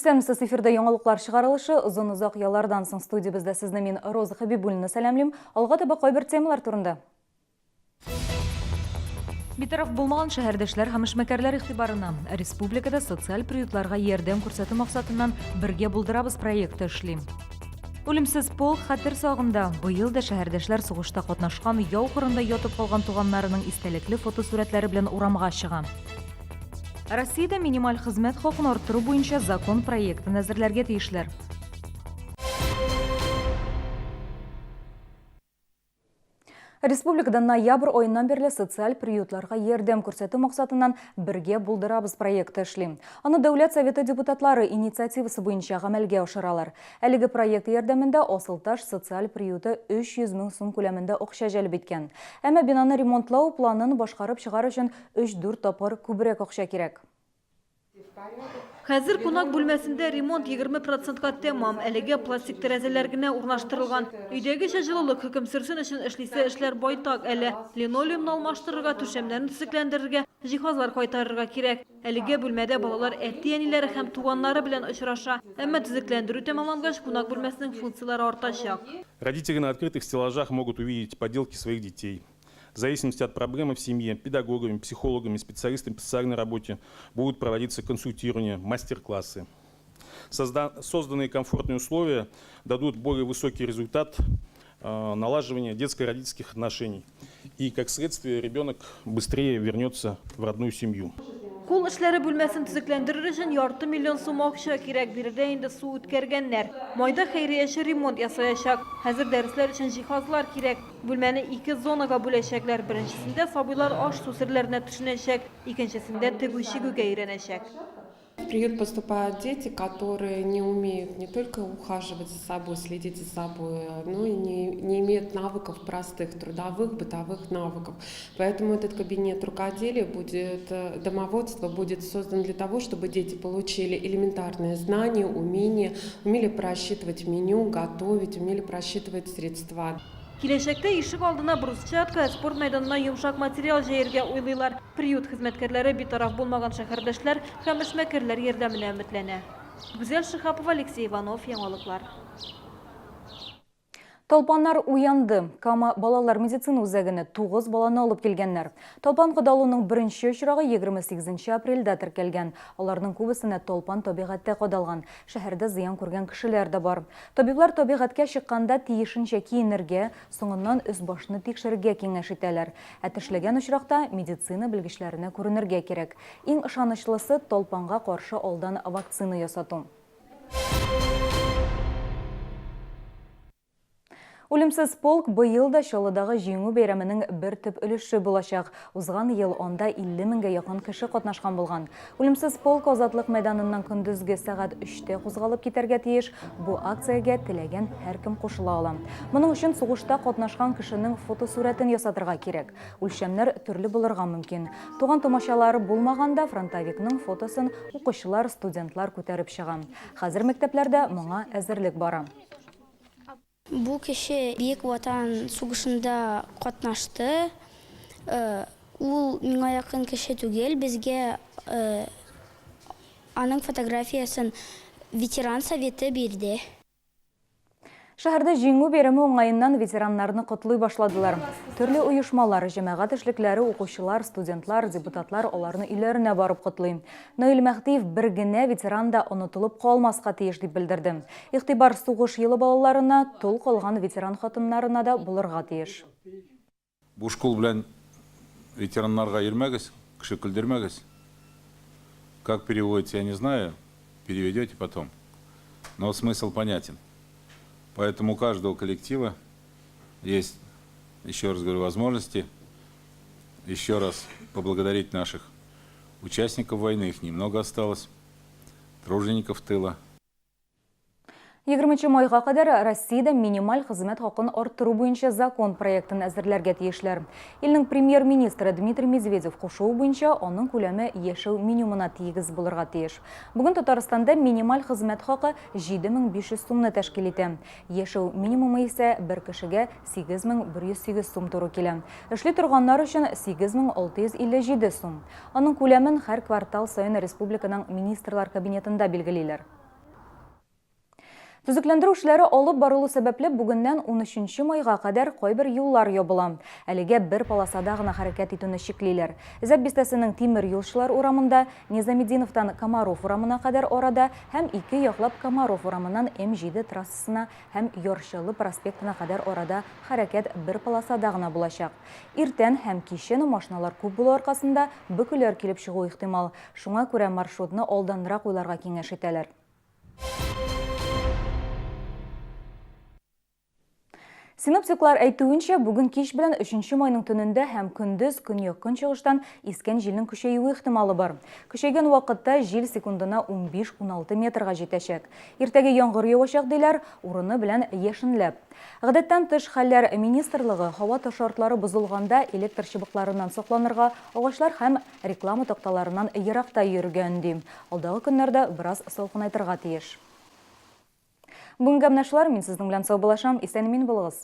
Исәнмесез, эфирда яңалыклар чыгарылышы. Озын-озак яллардан соң студиябездә сезне мин, Роза Хәбибуллина сәламлим. Алга таба кайбер темалар турында. Битараф булмаган шәһәрдәшләр һәм эшмәкәрләр игътибарына республикада социаль приютларга ярдәм күрсәтү максатыннан Бергә булдырабыз проекты эшли. Үлемсез полк хәтер сагында. Быел да шәһәрдәшләр сугышта катнашкан, яу кырында ятып калган туганнарының истәлекле фотосурәтләре белән урамга чыга. Россиядә минималь хезмәт хакын арттыру буенча закон проектын әзерләргә тиешләр. Республикада ноябрь аеннан бирле социаль приютларга ярдәм күрсәтү максатыннан Бергә булдырабыз проекты эшли. Аны Дәүләт Советы депутатлары инициативасы буенча гамәлгә ашыралар. Әлеге проект ярдәмендә Асылташ социаль приюты 300 мең сум күләмендә акча җәлеп иткән. Әмма бинаны ремонтлау планын башкарып чыгар өчен өч-дүрт тапкыр күбрәк акча кирәк. Хәзер кунак бүлмәсендә ремонт 20 процентка тәмам. Әлегә пластик тәрәзәләр генә урнаштырылган. Өйдәгечә җылылык хөкем сөрсен өчен эшлисе эшләр байтак әле. Линолеумны алмаштырырга, түшәмнәрне төзекләндерергә, җиһазлар кайтарырга кирәк. Әлегә бүлмәдә балалар әти-әниләре һәм туганнары белән очраша. Әмма төзекләндерү тәмамлангач, кунак бүлмәсенең функцияләре артачак. Родители на открытых стеллажах могут увидеть поделки своих детей. В зависимости от проблемы в семье, педагогами, психологами, специалистами по социальной работе будут проводиться консультирования, мастер-классы. Созданные комфортные условия дадут более высокий результат налаживания детско-родительских отношений. И, как следствие, ребенок быстрее вернется в родную семью. Кул эшләре бүлмәсен төзекләндерер өчен ярты миллион сум акча кирәк. Биредә инде су үткәргәннәр. Майда хәйрияче ремонт ясаячак. Хәзер дәресләр өчен җиһазлар кирәк. Бүлмәне ике зонага бүләчәкләр, беренчесендә сабыйлар аш-су серләренә төшенәчәк, икенчесендә тегү-чигүгә өйрәнәчәк. В приют поступают дети, которые не умеют не только ухаживать за собой, следить за собой, но и не, не имеют навыков простых, трудовых, бытовых навыков. Поэтому этот кабинет рукоделия будет, э, домоводство будет создан для того, чтобы дети получили элементарные знания, умения, умели просчитывать меню, готовить, умели просчитывать средства. Киләчәктә ишек алдына брусчатка, ә спорт мәйданына йомшак материал җәергә уйлыйлар. Приют хезмәткәрләре битараф булмаган шәһәрдәшләр һәм эшмәкәрләр ярдәменә өметләнә. Гүзәл Шиһапова, Алексей Иванов, Яңалыклар. Талпаннар уянды. Кама балалар медицина үзәгенә 9 баланы алып килгәннәр. Талпан кадалуның беренче очрагы 28 апрельдә теркәлгән. Аларның күбесенә талпан табигатьтә кадалган. Шәһәрдә зыян күргән кешеләр дә бар. Табиблар табигатькә чыкканда тиешенчә киенергә, соңыннан өс-башны тикшерергә киңәш итәләр. Ә тешләгән очракта медицина белгечләренә күренергә кирәк. Иң ышанычлысы, талпанга каршы алдан вакцина ясату. Үлемсез полк быел да Чаллыдагы Җиңү бәйрәменең бер төп өлеше булачак. Узган ел анда 50 меңгә якын кеше катнашкан булган. Үлемсез полк Азатлык мәйданыннан көндезге сәгать өчтә кузгалып китәргә тиеш. Бу акциягә теләгән һәркем кушыла ала. Моның өчен сугышта катнашкан кешенең фотосурәтен ясатырга кирәк. Үлчәмнәр төрле булырга мөмкин. Туган-тумачалары булмаганда фронтовикның фотосын укучылар, студентлар күтәреп чыга. Хәзер мәктәпләрдә моңа әзерлек бара. Бу кеше Бөек Ватан сугышында катнашты. Ул миңа якын кеше түгел, безгә аның фотографиясен ветеран советы бирде. Шәһәрдә Җиңү бәйрәме уңаеннан ветераннарны котлый башладылар. Төрле оешмалар, җәмәгать эшлекләре, укучылар, студентлар, депутатлар аларны өйләренә барып котлый. Наил Мәһдиев бер генә ветеран да онытылып калмаска тиеш дип белдерде. Игътибар сугыш елы балаларына, тол калган ветеран хатыннарына да булырга тиеш. Буш кул белән ветераннарга йөрмәгез, кеше көлдермәгез. Как переводится, я не знаю, переведете потом. Но смысл понятен. Поэтому у каждого коллектива есть, еще раз говорю, возможности еще раз поблагодарить наших участников войны, их немного осталось, тружеников тыла. 20 майга кадәр Россиядә минималь хезмәт хакын арттыру буенча закон проектын әзерләргә тиешләр. Илнең премьер-министры Дмитрий Медведев кушуы буенча аның күләме яшәү минимумына тигез булырга тиеш. Бүген Татарстанда минималь хезмәт хакы 7500 сумны тәшкил итә. Яшәү минимумы исә бер кешегә 8108 сум туры килә. Эшли торганнар өчен 8657 сум. Аның күләмен һәр квартал саен республиканың Министрлар Кабинетында билгелиләр. Төзекләндерү эшләре алып барылу сәбәпле, бүгеннән унөченче майга кадәр кайбер юллар ябыла. Әлегә бер полосада гына хәрәкәт итүне чиклиләр. Зәб бистәсенең Тимер юлчылар урамында, Низаметдиновтан Комаров урамына кадәр арада һәм ике яклап Комаров урамыннан М-җиде трассасына һәм Яр Чаллы проспектына кадәр арада хәрәкәт бер полосада гына булачак. Иртән һәм кичен машиналар күп булу аркасында бөкеләр килеп чыгуы ихтимал. Шуңа күрә маршрутны алданрак уйларга киңәш итәләр. Синоптиклар әйтүенчә, бүген кич белән 3 майның төнендә һәм көндез көньяк-көнчыгыштан искән җилнең көчәюе ихтималы бар. Көчәйгән вакытта җил секундына 15-16 метрга җитәчәк. Иртәгә яңгыр явачак, диләр, урыны белән яшенләп. Гадәттән тыш хәлләр министрлыгы һава шартлары бозылганда электр чыбыкларыннан сакланырга, агачлар һәм Реклама такталарыннан еракта йөрергә өнди. Алдагы көннәрдә бераз салкынайтырга тиеш. Бүгенгә менә шулар, мин сезнең белән саубуллашам, исән-имин булыгыз!